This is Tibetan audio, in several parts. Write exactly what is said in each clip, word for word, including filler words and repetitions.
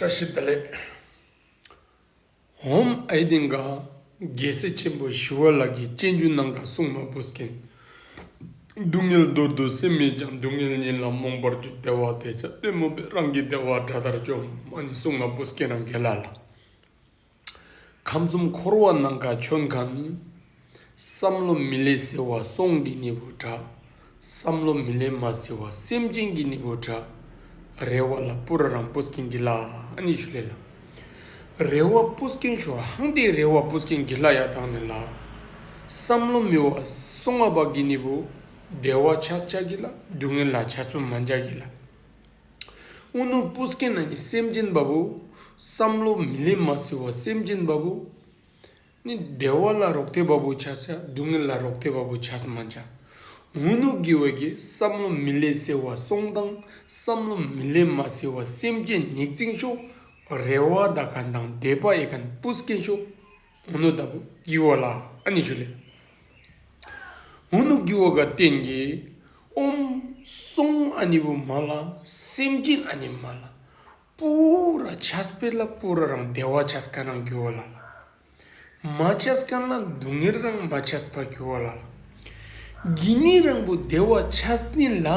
བཀྲ་ཤིས་བདེ་ལེགས། ཧོམ་ཨའི་ཏེན་ག་རྒྱལ་སྲས་ཆེན་པོ་ཞི་བ་ལྷ་གི་སྤྱོད་འཇུག་ནང་ག་གསུངས་མ་བུ་སྐྱེན། སྡུག་བསྔལ་མདོར་བསྡུ་སེམས་མེད་ཀྱང་། སྡུག་བསྔལ་ཉིད་ལ་རྨོངས་པར་གྱུར། བདེ་བ་དེ་ཅག་སྟོན་མོས་པས། རང་གི་བདེ་བ་དགྲ་ལྟར་བཅོམ། ཨ་ནི་གསུངས་མ་བུ་སྐྱེན་རང་རྒྱལ་ལ་ལ། ཁམས་གསུམ་འཁོར་བ་ནང་ག་བྱོན་མཁན། བསམ་བློ་མི་ལེ་ཟེར་བ་སོང་གི་ནི་བུ་དྲ། བསམ་བློ་མི་ལེ་མ་ཟེར་བ་སེམས་ཅན་གྱི་ནི་བུ་དྲ། རེ་བ་ལ་པུ་ར་རང་བུ་སྐྱེན་གྱི་ལ། ཨ་ནི་ཞུ་ལེ་ལ། རེ་བ་བུ་སྐྱེན་ཞུ་ཧང་དེ་རེ་བ་བུ་སྐྱེན་གྱི་ལ་ཡ་དང་ནི་ལ། བསམ་བློ་མི་བ་སོང་བ་གི་ནི་བུ། བདེ་བ་ཆ་ཆ་གི་ལ། སྡུག་བསྔལ་ལ་ཆ་སུ་མ་འཇའ་གི་ལ། ཨུ་ནུ་བུ་སྐྱེན་ན་ནི་སེམས་ཅན་པ་བུ། བསམ་བློ་མི་ལེ་མ་ཟེར་བ་སེམས་ཅན་པ་བུ། ནི་བདེ་བ་ལ་རོགས་ཐེ་བ་བུ་ཆ་ས། སྡུག་བསྔལ་ལ་རོགས་ཐེ་བ་བུ་ཆ་ས་མ་འཇའ། ཨུ་ནུ་གི་བ་གི་བསམ་བློ་མི་ལེ་ཟེར་བ་སོང་དང་། བསམ་བློ་མི་ལེ་མ་ཟེར་བ་སེམས་ཅན་ཉིག་ཙིང་ཤོ། རེ་བ་ད་གན་དང་དད་པ་ཡེ་གན་བུ་སྐྱེན་ཤོ། ཨུ་ནུ་ད་བུ་གི་བ་ལ་ཨ་ནི་ཞུ་ལེ། ཨུ་ནུ་གི་བ་ག་བརྟེན་གི། ཨོམ་སོང་ཨ་ནི་བུ་མ་ལ། སེམས་ཅན་ཨ་ནི་མ་ལ། པུ་ར་ཆ་ས་པེ་ལ་པུ་ར་རང་བདེ་བ་ཆ་ས་ག་རང་གི་བ་ལ་ལ། མ་ཆ་ས་ག་ལ་སྡུག་བསྔལ་རང་མ་ཆ་ས་པ་གི་བ་ལ་ལ། གི་ནི་རང་བུ་བདེ་བ་ཆ་ས་ནི་ལ།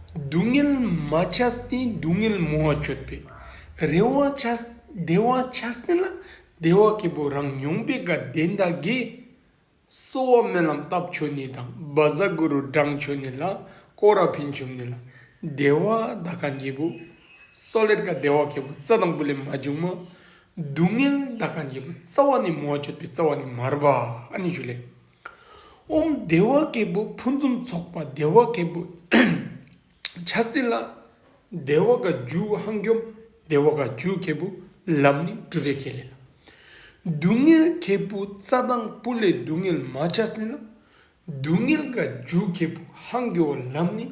སྡུག་བསྔལ་མ་ཆ་ས་ནི་སྡུག་བསྔལ་མོ་བ་ཆོད་པེ། རེ་བ་ཆ་ས་བདེ་བ་ཆ་ས་ནི་ལ། བདེ་བ་ཁེ་བུ་རང་མྱོང་པེ་ག་བདེན་ད་གི། གསོལ་བ་སྨོན་ལམ་བཏབ་ཆོ་ནི་དང་བཛྲ་གུ་རུ་བགྲང་ཆོ་ནི་ལ། སྐོར་ར་ཕིན་ཆུམ་ནི་ལ། བདེ་བ་ད་གན་གི་བུ། སོ་ལེར་ག་བདེ་བ་ཁེ་བུ་རྩ་དང་པོ་ལེ་མ་བྱུང་མ། སྡུག་བསྔལ་ད་གན་གི་བུ་རྩ་བ་ནི་མོ་བ་ཆོད་པེ་རྩ་བ་ནི་མར་བ་ཨ་ནི་ཞུ་ལེ། ཨོམ་བདེ་བ་ཁེ་བུ་ཕུན་སུམ་ཚོགས་པ་བདེ་བ་ཁེ་བུ་ཆ་ས་ནི་ལ། བདེ་བ་ག་རྒྱུ་ཧང་གྱོམ། བདེ་བ་ག་རྒྱུ་ཁེ་བུ་ལམ་ནི་སྒྲུབ་པེ་ཁེ་ལེ་ལ། སྡུག་བསྔལ་ཁེ་བུ་རྩ་དང་པོ་ལེ་སྡུག་བསྔལ་མ་ཆ་ས་ནི་ལ། སྡུག་བསྔལ་ག་རྒྱུ་ཁེ་བུ་ཧང་གྱོ་བ་ལམ་ནི་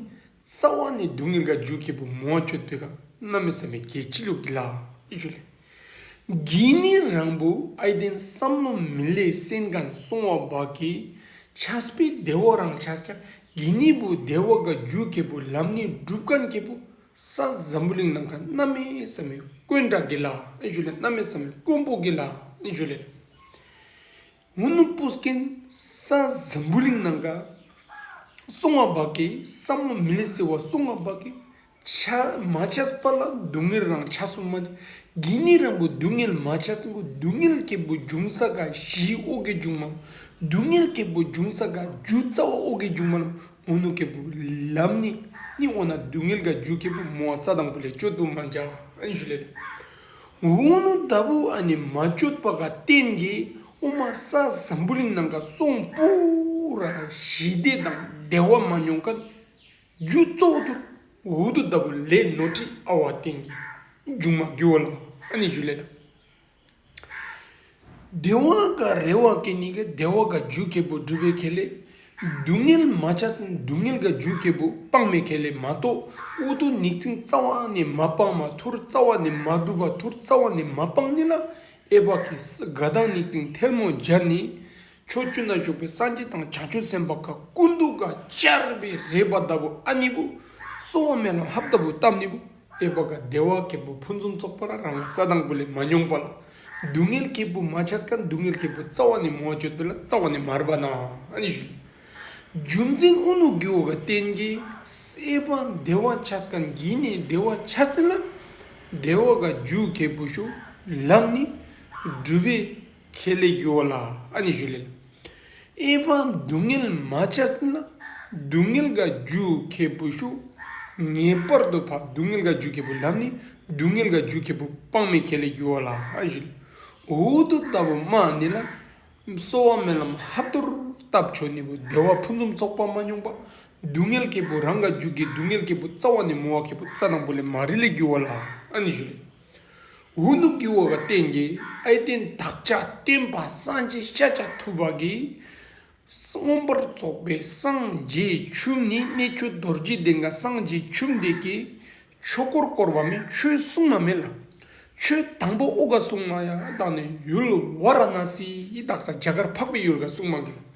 རྩ་བ་ནི་སྡུག་བསྔལ་ག་རྒྱུ་ཁེ་བུ་མོ་བ་ཆོད་པེ་ག་གནམ་མེད་ས་མེད་གལ་ཆི་ལུ་གི་ལ་ཨི་ཞུ་ལེ། གི་ནི་རང་བུ་ཨའི་ཏེན་བསམ་བློ་མི་ལེ་སེན་གན་སོང་བ་བ་གི་ཆ་ས་པེ་བདེ་བ་རང་ཆ་ས་ཀྱང་གི་ནི་བུ་བདེ་བ་ག་རྒྱུ་ཁེ་བུ་ལམ་ནི་སྒྲུབ་གན་ཁེ་བུ། ས་འཛམ་བུ་གླིང་ནང་ག་གནམ་མེད་ས་མེད་དཀོན་དྲག་གི་ལ་ཨི་ཞུ་ལེ། གནམ་མེད་ས་མེད་དཀོན་པོ་གི་ལ་ཨི་ཞུ་ལེ། ཨུ་ནུ་བུ་སྐྱེན་ས་འཛམ་བུ་གླིང་ནང་ག་སོང་བ་བ་གི་བསམ་བློ་མི་ལེ་ཟེར་བ་སོང་བ་བ་གི་ཆ་མ་ཆ་ས་པ་ལ་སྡུག་བསྔལ་རང་ཆ་སོང་མ། གི་ནི་རང་བུ་སྡུག་བསྔལ་མ་ཆ་ས་བུ་སྡུག་བསྔལ་ཁེ་བུ་འབྱུང་ས་ག་གཞི་ཨོ་གེ་འབྱུང་མ། སྡུག་བསྔལ་ཁེ་བུ་འབྱུང་ས་ག་རྒྱུ་རྩ་བ་ཨོ་གེ་འབྱུང་མ་ལ། ཨུ་ནུ་ཁེ་བུ་ལམ་ནི་ནི་ཨོ་ན་སྡུག་བསྔལ་ག་རྒྱུ་ཁེ་བུ་མོ་བ་རྩ་དང་པོ་ལེ་ཅོ་དུ་མ་འཇའ་ཨན་ཞུ་ལེ། ཨུ་ནུ་ད་བུ་ཨ་ནི་མ་ཅོད་པ་ག་བརྟེན་གི་ཨོ་མ་ས་འཛམ་བུ་གླིང་ནང་ག་སོང་པུ་ར་ཞི་བདེ་དང་བདེ་བ་མ་མྱོང་ག་རྒྱུ་གཙོ་བོ་དུ་ཨུ་དུ་ད་བུ་ལེ་ནོ་ཏྲི་ཨ་བ་བརྟེན་གི་འབྱུང་མ་རྒྱུ་བ་ལ་ཨ་ནི་ཞུ་ལེ་ལ། བདེ་བ་ག་རེ་བ་ཀེ་ནི་ག་བདེ་བ་ག་རྒྱུ་ཁེ་བུ་སྒྲུབ་པེ་ཁེ་ལེ། སྡུག་བསྔལ་མ་ཆ་ས་ནི་སྡུག་བསྔལ་ག་རྒྱུ་ཁེ་བུ་སྤང་མེ་ཁེ་ལེ་མ་གཏོགས་ཨུ་དུ་ཉིག་ཙིང་རྩ་བ་ནི་མ་སྤང་མ་ཐུར་རྩ་བ་ནི་མ་སྒྲུབ་པ་ཐུར་རྩ་བ་ནི་མ་སྤང་ནི་ལ་ཨེ་བ་ཀེ་ག་དང་ཉིག་ཙིང་ཐལ་མོ་སྦྱར་ནི། ཕྱོགས་བཅུ་ན་བཞུགས་པའི་སངས་རྒྱས་དང་བྱང་ཆུབ་སེམས་དཔའ་ག་ཀུན་ཏུ་ག་བཅར་བའི་རེ་བ་ལྟ་བུ་ཨ་ནི་བུ། གསོལ་བ་སྨོན་ལམ་ཧབ་ལྟ་བུ་བཏབ་ནི་བུ། ཨེ་བ་ག་བདེ་བ་ཁེ་བུ་ཕུན་སུམ་ཚོགས་པ་ར་རང་ག་རྩ་དང་པོ་ལེ་མ་མྱོང་པ་ལ། སྡུག་བསྔལ་ཁེ་བུ་མ་ཆ་ས་ཀ་སྡུག་བསྔལ་ཁེ་བུ་རྩ་བ་ནི་མོ་བ་ཅོད་པེ་ལ་རྩ་བ་ནི་མར་བ་ན་ཨ་ནི་ཞུ། རྒྱུ་མཚན་ཨུ་ནུ་གི་བ་ག་བརྟེན་གི་ཨེ་བ་བདེ་བ་ཆ་ས་ཀ་གི་ནི་བདེ་བ་ཆ་ས་ལ། བདེ་བ་ག་རྒྱུ་ཁེ་བུ་ཤོ་ལམ་ནི་སྒྲུབ་པེ་ཁེ་ལེ་རྒྱུ་བ་ལ་ཨ་ནི་ཞུ་ལེ། ཨེ་བ་སྡུག་བསྔལ་མ་ཆ་ས་ན་སྡུག་བསྔལ་ག་རྒྱུ་ཁེ་བུ་ཤོ། ངེས་པར་དུ་ཕ་སྡུག་བསྔལ་ག་རྒྱུ་ཁེ་བུ་ལམ་ནི་སྡུག་བསྔལ་ག་རྒྱུ་ཁེ་བུ་སྤང་མེ་ཁེ་ལེ་རྒྱུ་བ་ལ་ཨ་ཞུ་ལེ། ཨུ་དུ་ལྟ་བུ་མ་ནི་ལ། གསོལ་བ་སྨོན་ལམ་ཧབ་ཐུར་བཏབ་ཆོ་ནི་བུ་བདེ་བ་ཕུན་སུམ་ཚོགས་པ་མ་མྱོང་པ། སྡུག་བསྔལ་ཁེ་བུ་རང་ག་རྒྱུ་གི་སྡུག་བསྔལ་ཁེ་བུ་རྩ་བ་ནི་མོ་བ་ཁེ་བུ་རྩ་དང་པོ་ལེ་མ་རི་ལེ་རྒྱུ་བ་ལ་ཨ་ནི་ཞུ་ལེ། ཨུ་ནུ་གི་བ་ག་བརྟེན་གི་ཨའི་ཏེན་བདག་ཅག་སྟོན་པ་སངས་རྒྱས་ཤཱཀྱ་ཐུབ་པ་གིས་མངོན་པར་རྫོགས་པའི་སངས་རྒྱས་ཆུམ་ནི་གནས་ཆུ་རྡོ་རྗེ་གདན་ག་སངས་རྒྱས་ཆུམ་དེ་གི་ཆོས་འཁོར་བསྐོར་བ་མེ་ཆོས་གསུང་མ་མེ་ལ། ཆོས་དང་པོ་ཨོ་ག་གསུང་མ་ཡ་དག་ནི་ཡུལ་ཝཱ་ར་ཎ་སི་དག་ས་རྒྱ་གར་འཕགས་པའི་ཡུལ་ག་གསུང་མ་གི་ལ།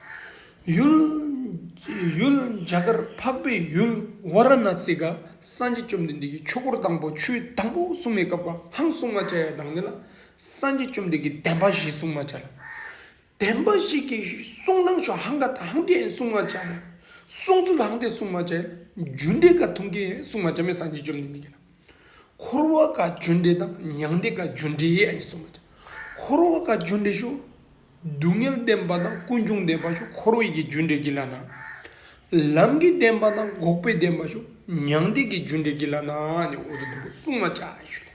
ཡུལ་ ཡུལ་རྒྱ་གར་འཕགས་པའི་ཡུལ་ཝཱ་ར་ཎ་སི་ག་སངས་རྒྱས་བཅོམ་ལྡན་འདས་ཀྱིས་ཆོས་འཁོར་དང་པོ་ཆོས་དང་པོ་གསུང་བའི་སྐབས་ལ་ཧང་གསུང་མ་བྱ་ཡ་དང་ནི་ལ། སངས་རྒྱས་བཅོམ་ལྡན་གྱིས་བདེན་པ་བཞི་གསུང་མ་བྱ་ལ། བདེན་པ་བཞི་གི་གསུང་སྟངས་ཤོག་ཧང་ག་ད་ཧང་དེ་གསུང་མ་བྱ་ཡ། གསུང་ཚུལ་ཧང་དེ་གསུང་མ་བྱ་ཡ། རྒྱུ་འབྲས་ག་ཐུང་གི་གསུང་མ་བྱ་མེད་སངས་རྒྱས་བཅོམ་ལྡན་འདས་ཀྱིས་ལ། འཁོར་བ་ག་རྒྱུ་འབྲས་དང་མྱང་འདས་ག་རྒྱུ་འབྲས་ཨ་ནི་གསུང་མ་བྱ། འཁོར་བ་ག་རྒྱུ་འབྲས་ཤོག་སྡུག་བསྔལ་བདེན་པ་དང་ཀུན་འབྱུང་བདེན་པ་ཤོག་འཁོར་བའི་གི་རྒྱུ་འབྲས་ཀྱི་ལ་ན། ལམ་གྱི་བདེན་པ་དང་འགོག་པའི་བདེན་པ་ཤོག་མྱང་འདས་ཀྱི་རྒྱུ་འབྲས་ཀྱི་ལ་ན་ནི་འོ་དེ་དེ་པོ་གསུང་མ་བྱ་ཞུ་ལེ།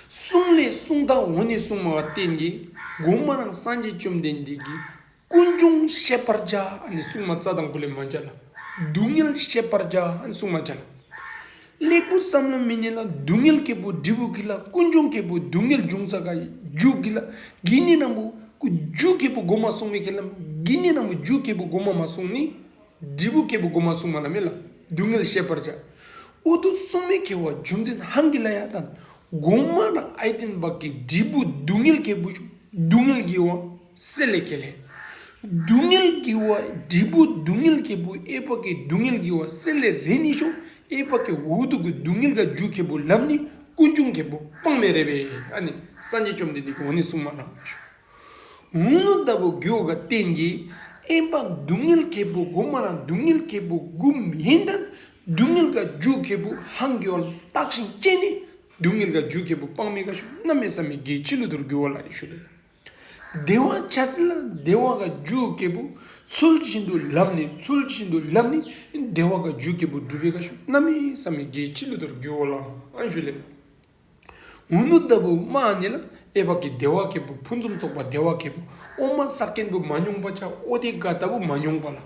གསུང་ལས་གསུང་དང་འོ་ནི་གསུང་མ་བ་བསྟན་གྱི་གོང་མ་རང་སངས་རྒྱས་བཅོམ་ལྡན་འདས་ཀྱིས་ཀུན་འབྱུང་བཤད་པར་བྱ་ཨ་ནི་གསུང་མ་རྩ་དང་པོ་ལས་མ་བྱ་ལ། སྡུག་བསྔལ་བཤད་པར་བྱ་ཨ་ནི་གསུང་མ་བྱ་ལ། ལེགས་པོ་བསམ་བློ་མི་ཉན་ལ་སྡུག་བསྔལ་ཁེ་པོ་འབྲས་བུ་གི་ལ་ཀུན་འབྱུང་ཁེ་པོ་སྡུག་བསྔལ་འབྱུང་ས་ག་རྒྱུ་གི་ལ་གི་ནི་ན་མོ་ཀུ་རྒྱུ་ཁེ་པོ་གོ་མ་གསུང་མི་ཁེ་ལ་གི་ནི་ན་མོ་རྒྱུ་ཁེ་པོ་གོ་མ་མ་གསུང་ནི། འབྲས་བུ་ཁེ་པོ་གོ་མ་གསུང་མ་ལ་མེ་ལ་སྡུག་བསྔལ་བཤད་པར་བྱ། འོ་དུ་གསུང་མི་ཁེ་བ་རྒྱུ་མཚན་ཧང་གི་ལ་ཡ་དང་གོ་མ་ན་ཨའི་ཏིན་བག་གི་འབྲས་བུ་སྡུག་བསྔལ་ཁེ་པོ་ཤོག་སྡུག་བསྔལ་གི་བ་སེ་ལེ་ཁེ་ལེ། སྡུག་བསྔལ་གི་བ་འབྲས་བུ་སྡུག་བསྔལ་ཁེ་པོ་ཨེ་བག་གི་སྡུག་བསྔལ་གི་བ་སེ་ལེ་རེ་ནི་ཤོག་ཨེ་བག་གི་འོ་དུ་གི་སྡུག་བསྔལ་ག་རྒྱུ་ཁེ་པོ་ལམ་ནི་ཀུན་འབྱུང་ཁེ་པོ་སྤང་མེ་རེ་བེ། ཨ་ནི་སངས་རྒྱས་བཅོམ་ལྡན་འདས་ཀྱི་འོ་ནི་གསུང་མ་ལ་ཤོག་འུ་ནུ་ལྟ་བུ་རྒྱུ་ག་བརྟེན་གྱིས་ཨེ་པ་སྡུག་བསྔལ་ཁེ་པོ་གོ་མ་རང་སྡུག་བསྔལ་ཁེ་པོ་གུ་མིན་དང་སྡུག་བསྔལ་ག་རྒྱུ་ཁེ་པོ་ཧང་གི་བ་ལ་བརྟག་ཤིང་དཔྱད་ནི་སྡུག་བསྔལ་ག་རྒྱུ་ཁེ་པོ་སྤང་མེ་ག་ཤོག་གནམ་མེད་ས་མེད་གལ་ཆི་ལུ་དུར་རྒྱུ་བ་ལ་ཡི་ཤུ་ལེ། བདེ་བ་ཆ་སྲིད་ལ་བདེ་བ་ག་རྒྱུ་ཁེ་པོ་ཚུལ་བཞིན་དུ་ལབ་ནི་ཚུལ་བཞིན་དུ་ལབ་ནི་བདེ་བ་ག་རྒྱུ་ཁེ་པོ་སྒྲུབ་པེ་ག་ཤོག་གནམ་མེད་ས་མེད་གལ་ཆི་ལུ་དུར་རྒྱུ་བ་ལ་ཨ་ཤུ་ལེ། འུ་ནུ་ལྟ་བུ་མ་ནི་ལ་ཨེ་བ་གི་བདེ་བ་ཁེ་པོ་ཕུན་སུམ་ཚོགས་པ་བདེ་བ་ཁེ་པོ་ཨོ་མ་ས་ཀེན་བུ་མ་མྱོང་པ་ཆ་ཨོ་དེ་ག་ལྟ་བུ་མ་མྱོང་པ་ལ།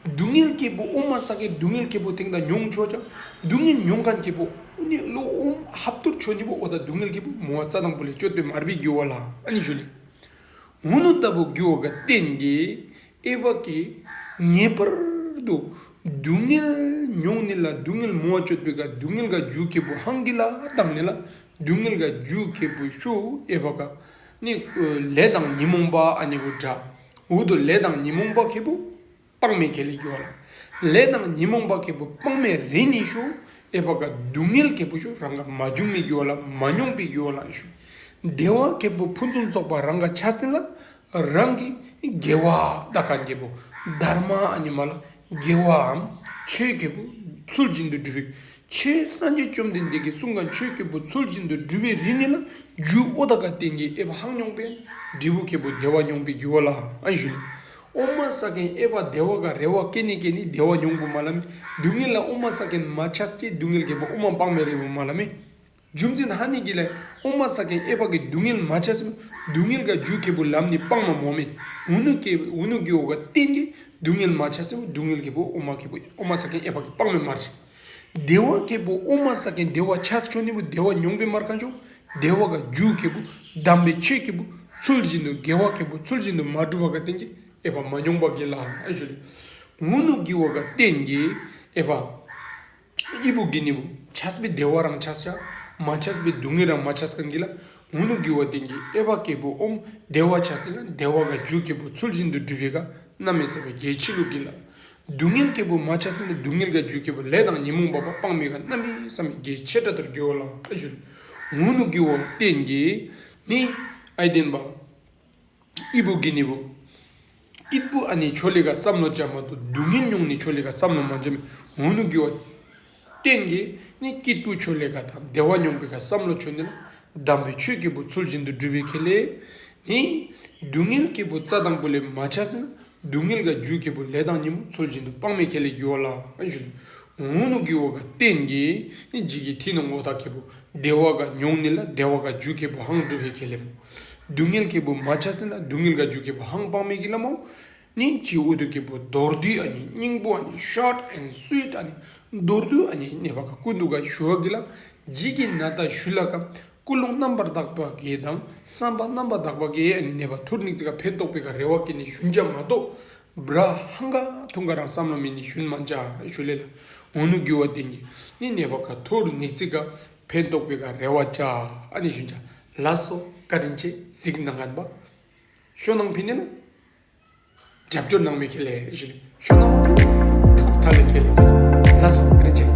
སྡུག་བསྔལ་ཁེ་པོ་ཨོ་མ་ས་ཀེན་སྡུག་བསྔལ་ཁེ་པོ་དེང་ད་མྱོང་ཆོག་ཆ་སྡུག་བསྔལ་མྱོང་མཁན་ཁེ་པོ་ཨོ་ནི་ལོ་ཨོ་ཧབ་ཏུར་ཆོ་ནི་བོ་ཨོ་ད་སྡུག་བསྔལ་ཁེ་པོ་མོ་བ་རྩ་དང་པོ་ལས་སྤྱོད་པའི་མར་བི་རྒྱུ་བ་ལ་ཨ་ནི་ཞུ་ལེ། འུ་ནུ་ལྟ་བུ་རྒྱུ་བ་ག་བརྟེན་གྱིས། ཨེ་བ་ཀི། ངེས་པར་དུ། སྡུག་བསྔལ་མྱོང་ནི་ལ་སྡུག་བསྔལ་མོ་བ་སྤྱོད་པའི་ག་སྡུག་བསྔལ་ག་རྒྱུ་ཁེ་པོ་ཧང་གི་ལ་དང་ནི་ལ་སྡུག་བསྔལ་ག་རྒྱུ་ཁེ་པོ་ཤོ་ཨེ་བ་ཀ། ནི། ལས་དང་ཉོན་མོངས་པ་ཨ་ནི་བུ་དྲ། འུ་དུ་ལས་དང་ཉོན་མོངས་པ་ཁེ་པོ། སྤང་མེ་ཁེ་ལེ་རྒྱུ་བ་ལ། ལས་དང་ཉོན་མོངས་པ་ཁེ་པོ་སྤང་མེ་རེ་ནི་ཤོ། ཨེ་བ་ཀ་སྡུག་བསྔལ་ཁེ་པོ་ཤོ་རང་ག་མ་བྱུང་མི་རྒྱུ་བ་ལ་མ་མྱོང་པའི་རྒྱུ་བ་ལ་ཤོ། བདེ་བ་ཁེ་པོ་ཕུན་སུམ་ཚོགས་པ་རང་ག་ཆ་སྲིད་ལ། རང་གི་དགེ་བ་ད་ག་ཁེ་པོ་དྷརྨ་ཨ་ནི་མ་ལ་དགེ་བའམ་ཆོས་ཁེ་པོ་ཚུལ་བཞིན་དུ་སྒྲུབ་པའི་ཆོས་སངས་རྒྱས་བཅོམ་ལྡན་འདས་ཀྱིས་གསུངས་ག་ཆོས་ཁེ་པོ་ཚུལ་བཞིན་དུ་སྒྲུབ་པའི་རིགས་ནི་ལ་རྒྱུ་ཨོ་ད་ག་བརྟེན་གྱིས་ཨེ་བ་ཧང་མྱོང་པས་འབྲས་བུ་ཁེ་པོ་བདེ་བ་མྱོང་པའི་རྒྱུ་བ་ལ་ཨན་ཞུ་ལེ། ཨོ་མ་ས་ཀེན་ཨེ་བ་བདེ་བ་ག་རེ་བ་སྐྱེ་ནི་སྐྱེ་ནི་བདེ་བ་མྱོང་པོ་མ་ལ་མེ། སྡུག་བསྔལ་ལ་ཨོ་མ་ས་ཀེན་མ་ཆ་སྐྱེ་སྡུག་བསྔལ་ཁེ་པོ་ཨོ་མ་སྤང་མེ་རེ་བོ་མ་ལ་མེ། རྒྱུ་མཚན་ཧ་ནི་གི་ལས་ཨོ་མ་ས་ཀེན་ཨེ་བ་གི་སྡུག་བསྔལ་མ་ཆ་སྲིད་སྡུག་བསྔལ་ག་རྒྱུ་ཁེ་པོ་ལམ་ནི་སྤང་མ་མོ་མེ། འུ་ནུ་ཀེ་འུ་ནུ་གི་འོ་ག་བརྟེན་གྱི་སྡུག་བསྔལ་མ་ཆ་སྲིད་སྡུག་བསྔལ་ཁེ་པོ་ཨོ་མ་ཁེ་པོ་ཨོ་མ་ས་ཀེན་ཨེ་བ་གི་སྤང་མེ་མ་རེད། བདེ་བ་ཁེ་པོ་ཨོ་མ་ས་ཀེན་བདེ་བ་ཆ་ཆོ་ནི་བོ་བདེ་བ་མྱོང་པེ་མར་ཁ་ཆོ། བདེ་བ་ག་རྒྱུ་ཁེ་པོ་དམ་པའི་ཆོས་ཁེ་པོ་ཚུལ་བཞིན་དུ་དགེ་བ་ཁེ་པོ་ཚུལ་བཞིན་དུ་མ་སྒྲུབ་པ་ག་བརྟེན་གྱི་ཨེ་བ་མ་མྱོང་པ་གི་ལ་ཨ་ཞུ་ལེ། འུ་ནུ་གི་འོ་ག་བརྟེན་གྱི་ཨེ་བ། ཨི་བུ་གི་ནི་བུ། ཆས་པའི་བདེ་བ་རང་ཆས་ཆ། མ་ཆས་པའི་སྡུག་བསྔལ་རང་མ་ཆས་གང་གི་ལ། འུ་ནུ་གི་བ་བརྟེན་གྱི་ཨེ་བ་ཁེ་པོ་ཨོམ་བདེ་བ་ཆས་ལ་བདེ་བ་ག་རྒྱུ་ཁེ་པོ་ཚུལ་བཞིན་དུ་སྒྲུབ་པའི་ག་གནམ་མེད་ས་མེད་གལ་ཆི་ལུ་གི་ལ། སྡུག་བསྔལ་ཁེ་པོ་མ་ཆས་ལ་སྡུག་བསྔལ་ག་རྒྱུ་ཁེ་པོ་ལས་དང་ཉོན་མོངས་པ་པ་སྤང་མེ་ག་གནམ་མེད་ས་མེད་གལ་ཆེ་དྲག་ཏུ་རྒྱུ་བ་ལ་ཨ་ཞུ། འུ་ནུ་གི་བ་བརྟེན་གྱི་ནི་ཨའི་བདེན་པ། ཨི་བུ་གི་ནི་བུ། སྐྱིད་པོ་ཨ་ནི་ཆོ་ལེ་ག་བསམ་བློ་བྱ་མ་ཐུབ་སྡུག་བསྔལ་མྱོང་ནི་ཆོ་ལེ་ག་བསམ་བློ་མ་བྱ་མི་འུ་ནུ་གི་བ། བརྟེན་གྱི་ནི་སྐྱིད་པོ་ཆོ་ལེ་ག་དང་བདེ་བ་མྱོང་པའི་ག་བསམ་བློ་ཆོ་ནི་ལ་དམ་པའི་ཆོས་ཁེ་པོ་ཚུལ་བཞིན་དུ་སྒྲུབ་པའི་ཁེ་ལེ། ནི་སྡུག་བསྔལ་ཁེ་པོ་རྩ་དང་པོ་ལས་མ་ཆ་ཟིན་སྡུག་བསྔལ་ག་རྒྱུ་ཁེ་པོ་ལས་དང་ཉིན་མོ་ཚུལ་བཞིན་དུ་སྤང་མེ་ཁེ་ལེ་རྒྱུ་བ་ལ་ཨ་ཞུ། འུ་ནུ་གི་བ་ག་བརྟེན་གྱི་ནི་ཇི་གི་ཐི་ནོ་ངོ་ཐག་ཁེ་པོ། བདེ་བ་ག་མྱོང་ནི་ལ་བདེ་བ་ག་རྒྱུ་ཁེ་པོ་ཧང་སྒྲུབ་པའི་ཁེ་ལེ་མོ། སྡུག་བསྔལ་ཁེ་པོ་མ་ཆ་ཟིན་ལ་སྡུག་བསྔལ་ག་རྒྱུ་ཁེ་པོ་ཧང་སྤང་མེ་གི་ལ་མོ། ནི་ཇི་འུ་དུ་ཁེ་པོ་མདོར་བསྡུས་ཨ་ནི་སྙིང་པོ་ཨ་ནི་short and sweet ཨ་ནི་མདོར་བསྡུས་ཨ་ནི་ནེ་བ་ག་ཀུན་ཏུ་ག་ཞུ་བ་གི་ལ། ཇི་གི་ན་ད་ཞུ་ལ་ཀ་ཀུན་སློང་རྣམ་པར་དག་པ་གི་དང་བསམ་པ་རྣམ་པར་དག་པ་གི་ཨ་ནི་ནེ་བ་ཐུར་ནིག་ཙི་ག་ཕན་ཐོགས་པའི་ག་རེ་བ་ཀི་ནི་ཞུན་ཅ་མ་གཏོགས། བྲ་ཧང་ག་ཐུང་ག་རང་བསམ་བློ་མེད་ནི་ཞུན་མ་ཅ་ཞུ་ལེ་ལ། འུ་ནུ་གི་བ་བརྟེན་གྱི་ནི་ནེ་བ་ག་ཐུར་ནིག་ཙི་ག་ཕན་ཐོགས་པའི་ག་རེ་བ་ཅ་ཨ་ནི་ཞུན་ཅ། ལ་སོ་བཀའ་དྲིན་ཆེ་གཟིགས་གནང་གན་པ། ཤོ་ནང་ཕི་ནི་ལ། རྒྱབ་སྐྱོར་གནང་མེ་ཁེ་ལེ་ཞུ་ལེ། ཤོ་ན་མ་ཁབ་ཐ་ལེ་ཁེ་ལེ་ལ་སོ་རེ་ཅེ།